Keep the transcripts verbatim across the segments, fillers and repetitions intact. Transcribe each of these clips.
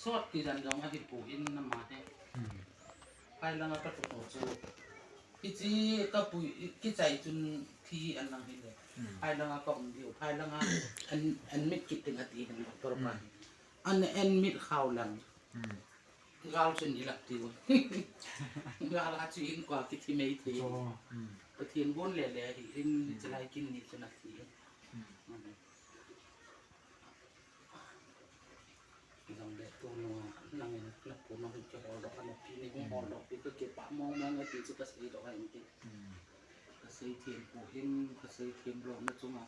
Sot kijan jong ahi poi in ama hi. Hmm. Phai langa ka tut u chu. Hichi ka pui, kichai chun thi an lang hile. Hmm. Phai langa ka um diu. Phai langa an, an mit kit ding ati hin doctor pa. Hmm. An, an mit khau lang. Hmm. Gal chun i lap diu. Gal a chu in kua kithi mei thei. Cho. Hmm. Pathen gon le le hi in. Hmm. Chilai kin ni chun athi. Hmm. Hmm. Jong le tunu nangin na pu nahung kihol doh a, na pi nei hung hol doh pi, ka kipah mong mong e ti chu ka sei doh ahi in ti. Hmm. Ka sei them poi in, ka sei them lou na chunga.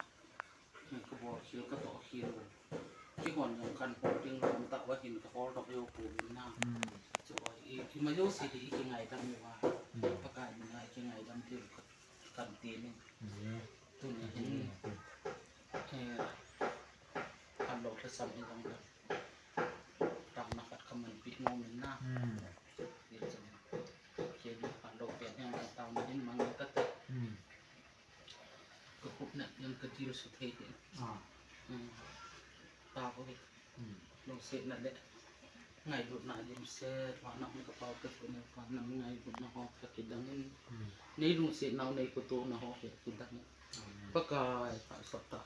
Ka bol khel, ka toh khel. Kihon jong kan hol ding lou tah uva hin ka hol doh jou poi in na. Hmm. Chu i, i ma jouse hi i kingaidam uva. Hmm. Pakai mina i kingaidam diu ka kan ti ning. Hmm. Tuni hin, eh, kan lo lhasam hi jong le. Taona khat ka manpi nom in na. Hmm. Ti chu. Kei ni kan lo pen hin taona hin mang ta te. Hmm. Ka khup na jong ka dil su thei hi. Ah. Hmm. Ta ko hi. Hmm. Lungsetna le ngailutna dimset, vana hung ka pau ka thu ne, vana ngailutna ho ka kidang in. Hmm. Nei lungsetna u, nei kitohna ho ka kidang in. Hmm. Pakai, pha sot ta.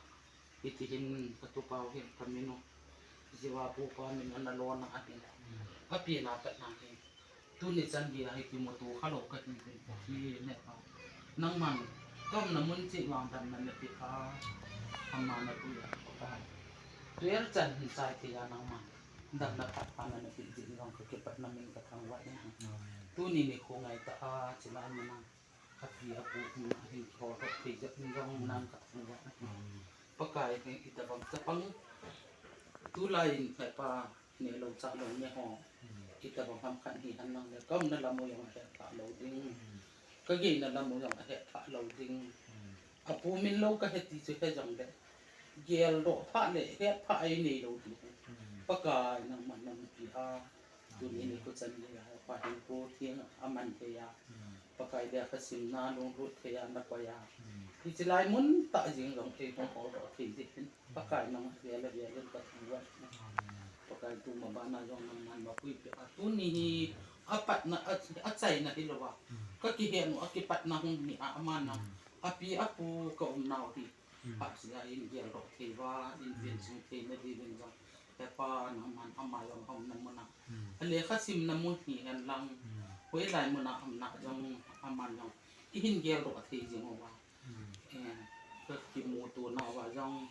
Hiti hin ka tu pau hin ka min u. Jiva pu pa min ana lona ahin. Hmm. Apina patna hin. Tuni chan gei a hi kimuto kha lou ka hi uvin, Pathen e. Nangman ka umna mun cheh vang damna napeh a, ama napui a, Pakai. Twelve chan hin chai thei a nangman damna phat phat na napeh jeh in jong ka kipatna min ka thangvah in. Amen. Tuni nikho ngai tah a, chilai mun a, api apu mun a hin kihol doh thei jeh in jong nang ka thangvah in. Amen. Pakai, hi itobang chapang tulai in hepa nelou chatlou ne ho. Hmm. Itobang ham khat hi hen lang le, ka umna lam u jong ahet thah lou ding. Hmm. Ka geina lam u jong ahet thah lou ding. Hmm. Apu min lou ka he ti chu he jong le, geldoh phat le het phat a inei lou ding. Hmm. Pakai nangman napi a. Tuni nikho chan gei a, pa hin ko theng a man thei a. Hmm. Pakai lekha simna lunglut thei a, nakoi a. Hmm. Hiche lai mun tah jeng jong ei hung hol doh thei jeh hin. Pakai nang avel avel in ka thangvah. Amen. Pakai tuma bana jong nangman mapui peh a. Tuni hi apatna, a, achaina hilou a. Hmm. Ka kihet u, akipatna hung hi a, ama nang. Hmm. Api apu ka umnau hi. Hmm. Hapsi a in geldoh thei uva, in, hmm, vensung thei na diuvin jong. Hepa nangman ama jong aumna mun a. Hmm. Alekha simna mun hi hen lang. Hmm. Hoilai mun a umna jong aman jong. Ihin geldoh thei jing uva. Hmm. Eh, ka kimuto nauva jong.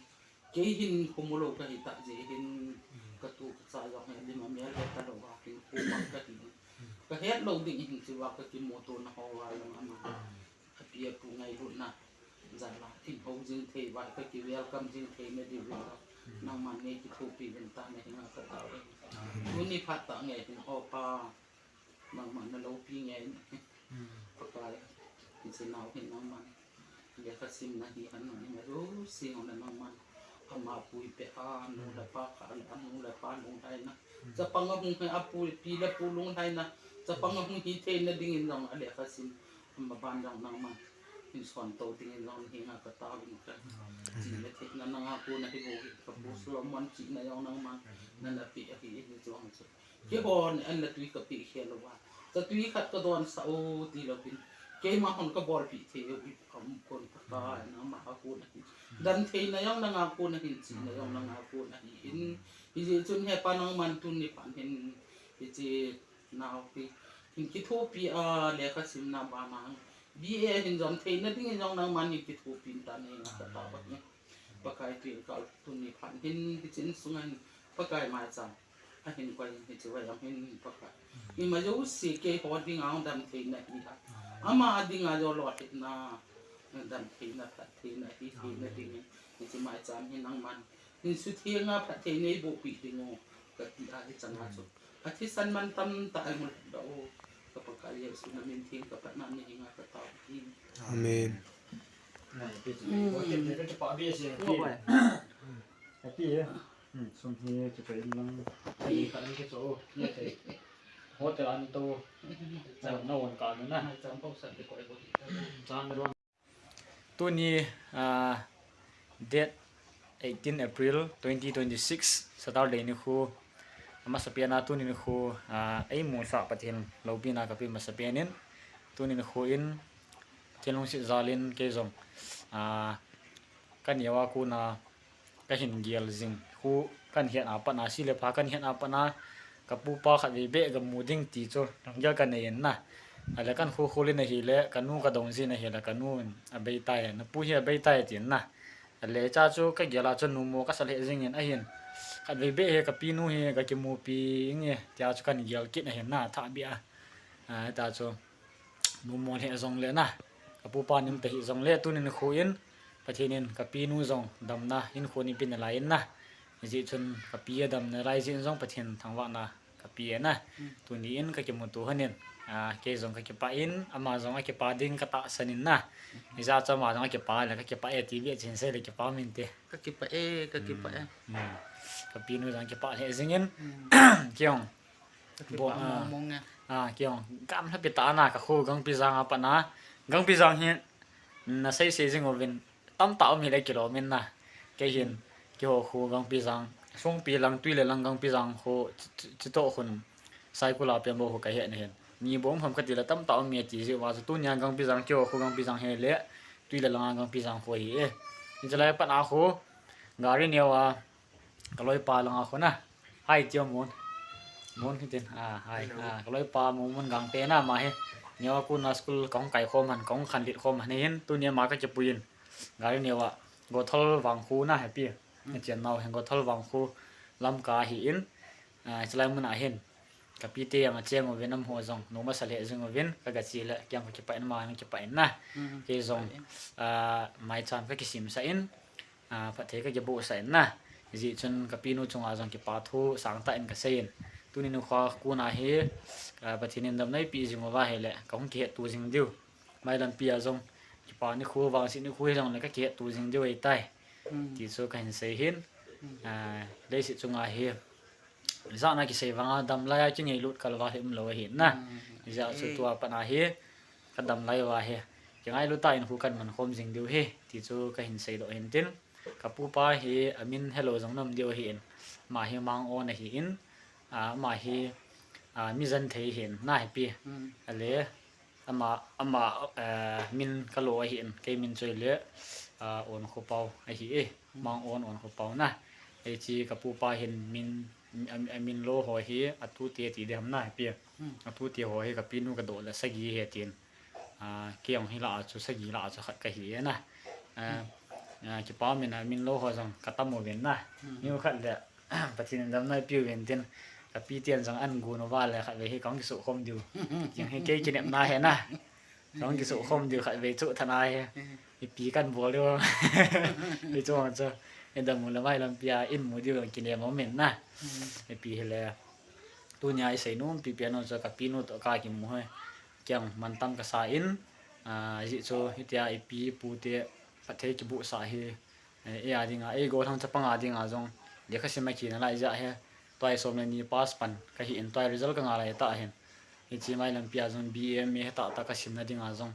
Kei hin khomu lou kahi tah jeh hin, hmm, ka tu ka cha jong hi lim amel he talou uva hin khomu kahi. Hmm. Ka het lou ding hin chi uva ka kimuto na ho uva jong ama. Hmm. Api apu ngailutna jal a, in hou jing thei uva, ka ki welcome jing thei na diuvin ka. Hmm. Nangman nei kithopi uvin tia na henga ka tao e. Hmm. Tuni phat tah nge hin, O Pa, nangman na loupi nge in. Hmm. Pakai, hiche nau hin nangman lekha simna hi ahin, ima jouse hon nangman ama pui peh a, nu le pa kha le, anu le apa lunglhaina. Hmm. Chapang ahung hi apu, pi le pu lunglhaina. Chapang, hmm, ahung hi theina dingin jong alekha sim. Ama ban jong nangman hin sonto dingin jong na henga ka tao in ka. Amen. Chihna thepna nanga kona hi bou hi, ka pu, hmm, Solomon chihna jong nangman, hmm, nana peh ahi in jong chu. Keiho in an la tui ka peh khel uva, chatui khat ka donsah u tilou hin, keima hon ka bolpeh thei u hi aum pon, Pakai, nangma a kona hin. Damtheina jong nanga kona hin, chihna jong nanga kona hin. Hijeh chun Hepa nangman tuni phat hin, hiche nau hi hin kithopi a, lekha simna bana hin, B A hin jom theina dingin jong nangman hin kithopi in tia na henga ka tao e. Pakai, tuni kal, tuni phat hin hiche insunga hin Pakai maicham ahin koi in, hiche vai a hin Pakai, ima jouse keiho dinga hung damtheina hi a, ama dinga jong lolhinna, damtheina, phattheina hi theina dingin hiche maicham hi nangman hin sutheng a phatthei neiboh peh ding u kati a, hichang a chu athisan mantam tah a hung lhung doh u ka Pakai Jesu na min theng ka patna na henga ka tao e. Amen. Hotel an to. Na on ka na. Tuni, ah, date eighteen April twenty twenty-six, Saturday nikho. Amasapen a tuni nikho, ah, eimusah Pathen loupina kapeh masapen in, tuni nikho in Pathen lungset jal in kei jong, ah, kaneo a kona kahin gel jing, kho kahin het a pat na, se le pha kahin het a pat na, kapupa khatvei beh gamu ding ti chu lunggel kanei in na. Ale kahin kho khol in ahile, kanu kadong jin ahile, kanun abeitai, napu hi abeitai atin na. Ale hiche chu kagel a chu numo kasa lheh jing in ahin. Khatvei beh hi kapinu hi kakimupi inge tia chu kahin gel kit ahin na, athah beh a. Ah, hitia chu numo lheh jongle na, kapupa nim tahih jongle, tuni nikho in Pathen in kapinu jong damna hinkho in eipeh nalai in na. Hijeh chun kapi adam nalai jeh in jong Pathen thangvahna kapeh e na. Tuni in kakimuto hon in, ah, kei jong kakipah in, ama jong akipah ding katahsan in na. Hijeh chun ama jong akipah le kakipah e ti beh chun seile kipah um inte. Kakipah e, kakipah e. Kapinu jong akipah lheh jing in. Kei jong Kakipah mong mong e. Ah, kei jong gamlhapi tah a na kakho Gangpijang a pat na. Gangpijang hi naseisei jing uvin, tamtah um hile kilom in na. Kei hin, keiho kho Gangpijang, Songpi lang, Twi le lang Gangpijang kho, chu, chu, chutoh khun Saikul a pen bou kho kahet na hin. Mi bou um ham katile tamtah um e ti jeh uva chu tunia Gangpijang, keiho kho Gangpijang hile, Twi le lang a Gangpijang kho ahi e. Hiche lai a pat na kho, gari neo a, kaloipa lang a kho na. Hai tiu Mon. Mon hitin. Ah, hai. Hello. Ah, kaloipa Mon, Mon Gangte na ama hi. Neo a kona school kahung kai khom hon, kahung khanlet khom hon hin. Tunia ama kakipui in. Gari neo a. Gothol Vangkho na hepi. Achen nau hin Gothol Vangkho Lamka ahi in. Ah, hiche lai mun a hin. Kapite jong acheng uvin amaho jong. Nom asa lheh jing uvin. Kagache le. Kei jong kakipah in ama jong kipah in na. Kei jong. Ah, maicham kakisemsah in. Ah, phatthei kakibohsah in na. Hijeh chun kapinu chunga jong kipa thu sangtah in kasei in. Tuni nikho a kona hi, ah, Pathen in damna eipeh jing uva ahile, kahung kihetto jing diu. Mai lampi a jong, kipa nikho, vangset nikho hijongle kakihetto jing diu ahitai. Ti chu kahin sei hin. Ah, leiset chunga hi, jana kisei vanga damlai a kingailut kalval hi umlou ahi na. Hijeh chun tua pat na hi, kadamlai uva hi, kingailut tah in kho kaman khom jing diu ahi, ti chu kahin seidoh hin tin. Kapupa hi amin helou jong nom diu ahi in. Ama hi Mangon ahi in. Ah, ama hi, ah, mi Janthei ahi in. Na hepi. Ale, ama, ama, eh, min kalo ahi in. Kei min chu ahile, ah, Onkhopao ahi e. Mangon Onkhopao na. Hiche kapupa hin min, a, amin lo ho hi atute ti ding ham na hepi. Atute ho hi kapinu kadoh le sagi ahi tin. Ah, kei jong hi lah a chu sagi lah a chu khat kahi e na. Ah, ah, kipa um in amin lo ho jong katam uvin na. Nikhat le, Pathen in damna eipeh uvin tin. Kapiten jong ahin gon uva le khatvei hi kahung kisukhom diu. Kei jong hi kei kinepna ahi na. Kahung kisukhom diu khatvei chu thana hi. Ipi kahin bol diu. Hichu chu. Idam u le mai lampi a imu diu kinem um in na. Ipi hile. Tunia isei nompi pen u chu kapinu toh kakimu hi. Kei jong mantam kasa in, ah, hijeh chu hitia ipi ipu te phatthei kibohsah hi, eh, ei a dinga, ei gollhang chapang a dinga jong, lekhasim akina lai jeh hi, tua hi som le ni pass pan kahi in, tua hi result kanga lai tah hin. Hiche mai lampi a jong B A M A hi tahtah kasimna dinga jong,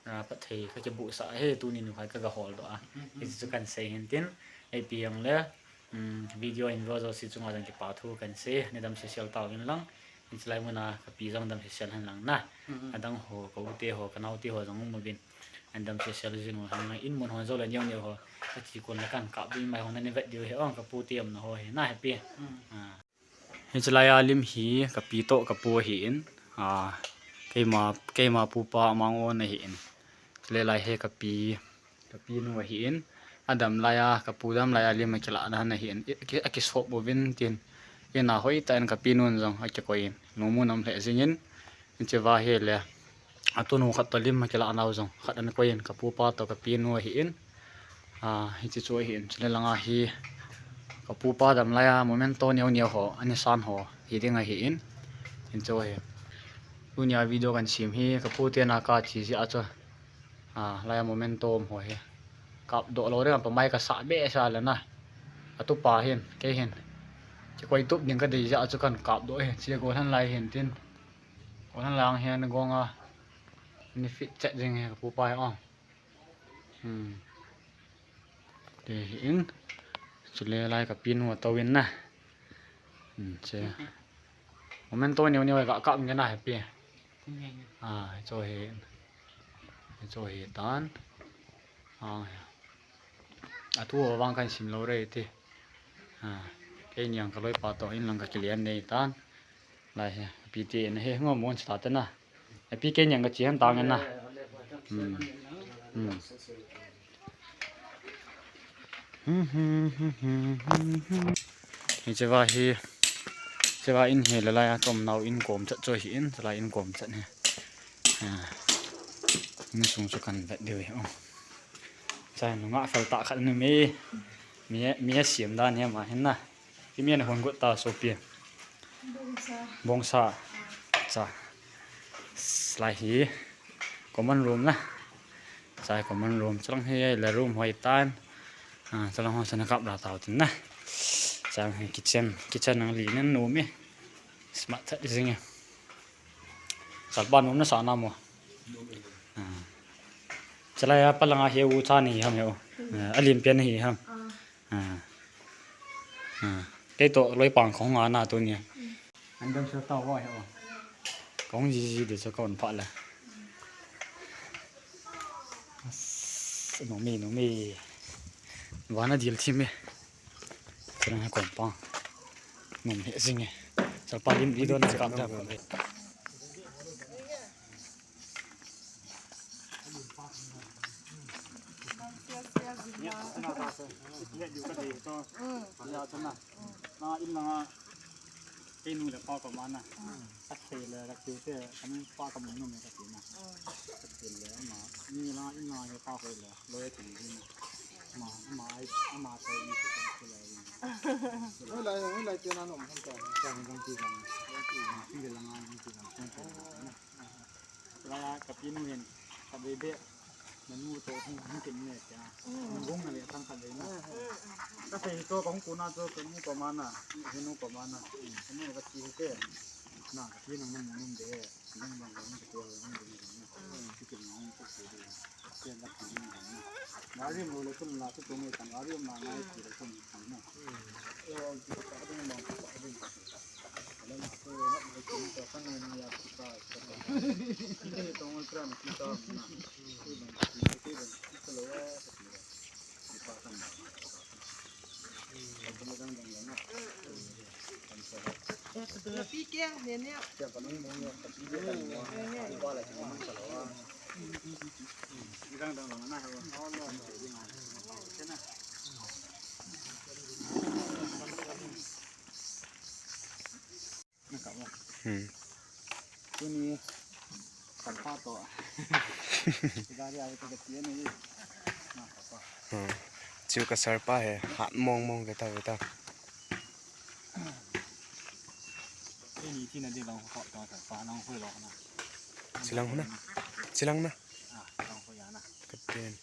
ah, phatthei kakibohsah hi, tuni nikho hi kaga holdoh a. Hiche chu kahin sei hin tin, ipi jongle, um, video in view jouse chunga jong kipa thu kahin sei, nadam sesel tauvin lang. Hiche lai muna kapi jong dam sesel hen lang na. Adang ho, ka u te ho, ka nao te ho jong um uvin. Nadam sesel jing u hen lang, in mun hon jou le neo neo ho. Kati kon le kan kap ding mai hon nani vet diu hi ong, kapu te umna ho hi na hepi. Ah. Hiche lai a lim hi kapi toh kapu ahi in. Ah, keima, keima pupa Mangon ahi in. Chule lai hi kapi, kapi nu ahi in. Adam lai a, kapu dam lai a lim akilah dan ahi in. Aki, akisop uvin tin. Ina hoitah in kapi nun jong akikoi in. Numu nam lheh jing in. Hiche va hi le. Atunu khat toh lim akilah nau jong. Khat ana koi in kapupa toh kapi nu ahi in. Ah, hiche chu ahi in. Chule langa hi kapupa dam lai a memento neo neo ho. Ani san ho. Hi ding ahi in. Hiche chu ahi. Tunia video kan sem hi kapu te na kache jeh a chu. Ah, lai a memento um ho hi. Kap doh lou ding a pamai kasa behseh le na. Atupa hin, kei hin. Kikoi tup ding kadei jeh a chu kan kap doh hi. Che gollhang lai hin tin. Gollhang lang hin gong a. Ni fit chet jing hi kapupa hi ong. Hmm. Te hi in. Chule lai kapi nu atou in na. Che. Moment to neo neo ga kap nge na happy. Ah, cho he. Cho he tan. Ah. Atu vang kan sim lo re ti. Ah. Kei niang ka loi pa to in lang ka kilian nei tan. Lai he. Pi ti en he ngo mon sta ta na. Pi kei niang ka chi han ta nge na. Hmm. Hmm. Hiche va hi, hiche va in hi lalai a tom nau in kom chat choi hi in, lalai in kom chat hi. Ah, in sung chu kan vet diu hi. Oh. Chai nunga fel ta khat nu mi, mi, mi a siam dan hi ma hin na. Ki mi an hon got ta sopi. Bongsa. Bongsa. Cha. Lai hi. Common room na. Chai common room. Chalang hi le room hoi tan. Ah, chalang ho sana kap la tau tin na. Chang hi kitchen. Kitchen nang li nen nu mi. Smart that is in. Salpa nom na sa na mo. Ah. Chalai a palanga he u cha ni ham he u. Ah, a lim pian hi ham. Ah. Ah. Kei to loi pang khong a na tu ni. An dam sa ta wa he u. Kong ji ji de sa kon pha la. As, no mi, no mi. Vana dil thim e. Kena ha kon pang. Nom he jing e. Salpa lim video na kap da. Kei nu le pa koma na. Ka sei le ka kiu te, ka nu pa ka mun nu me ka ti na. Ka ti le ma, ni la, ni la ye pa ko le, lo ye ti ni na. Ma, ma ai, ma sai ni ko ka le. Oi lai, oi lai te na nom han ta, ka ni dang ti dang. Ni le la nga ni ti dang, ko ko na. La ka pi nu hin, ka be be. Nanu to hung, hung kin ne kya. Hung na le tang ka le na. Ka sei to kong ko na to, kong ko ma na. Hinu ko ma na. Hinu ka ti ke. Na, ka ti nang nang nang de. Nang nang nang de, nang de, nang de. Ti kin nang ko ko de. Ke na ti nang na. Na ri mo le kun la to me kan, na ri ma na ti le kun kan na. Hmm. Tuni, salpa to. Gari ave to kati ni. Hmm. Chiu ka salpa he, hat mong mong ve ta ve ta. Ini tina di lang ko to salpa nang ko lo na. Chilang na. Chilang na. Ah, lang ko ya na. Katin.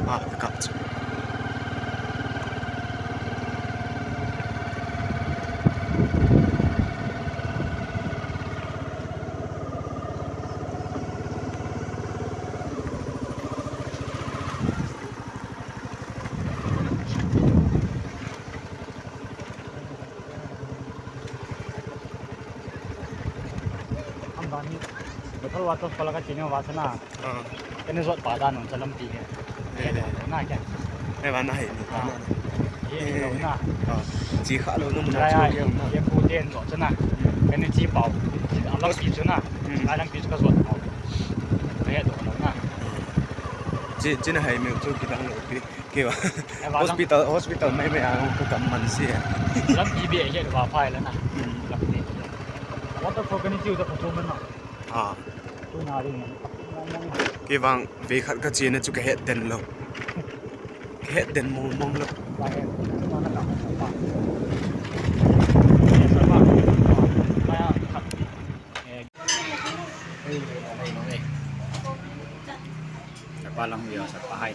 Ah, ka kap chu. Am bani, bottle water pala ka chini wa sana. Ah. Kene jot pa da nung sa lampi he. Eh, eh. Na kya? Eh, vana hai ni, vana. Ah. Ye, eh, lo na. Ah. Chi kha lo na mun. Ya, chu ya, ya, na. Ye pu den jot sana. Hmm. Kene chi pao. Chi alang pi chu na. Hmm. Alang pi chu ka jot pao. Ka he do lo na. Chi, chi na hai me chu ki dang lo pi. Kei va. Eh, va hospital, hospital mai mai a ko kam man si. Lampi be he va phai la na. Hmm. Lampi. Waterfall kani chiu ta photo man na. Ah. Kei vang ve khat ka chena chu ka het den lo. Ka het den mong mong lo. Palang view sa pa hai.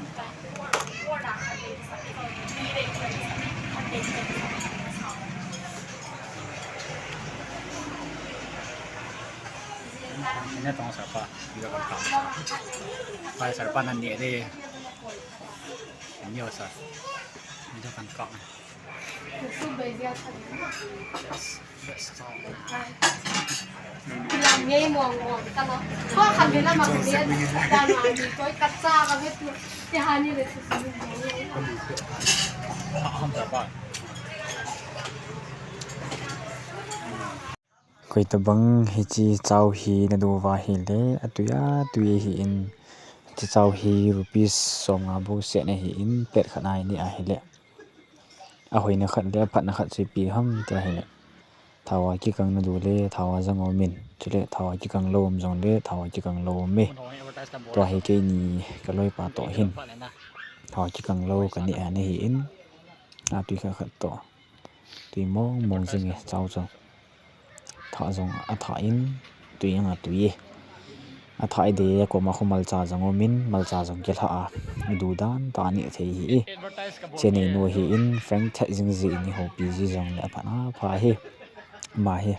Ina tong sa pa, view kan ka. Pai sa pa nan ni de. Ni sa. Ni kan ka. Koitabang hiche chow hi nadu uva ahile, atui atui ahin, hiche chow hi rupees somnga bou set ahin, plate khat a ini ahile. Ahoina khat le aphatna khat chu ipi ham tia ahile, thao a kikang nadu le thao a jong umin, chule thao a kikang lou um jongle thao a kikang lou ume. Tua hi keini kaloipa toh hin thao a kikang lou kaneh ahin, atui khat khat toh. Tui mong mong jing e chow chu. Thah jong athah in, tui jong atui e. Athah idei a koma khu malcha jong umin, malcha jong kilha a. Idu dan tah a neh thei ahi e. Chenei nu ahin, frank thet jing jeh in ihoupi ji jongle apha na pha hi. Ama hi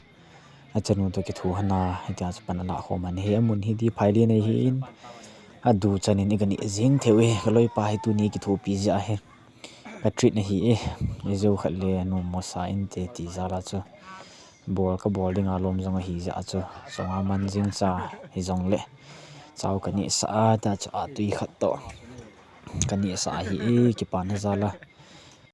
achanu toh kithu hana, hitia chu pan alah khom ahi. Amun hi Diphaili ahin, adu chan in ikaneh jing thei u e. Kaloipa hi tuni kithopi jeh ahi. Ka treat ahi e. Ijou khat le numo sa inte ti jal a chu. Bol kabol dinga lom jong ahi jeh a chu. Chonga man jing cha hijongle, chow kanehsah a, tia chu atui khat toh kanehsah ahi e, kipana jal a.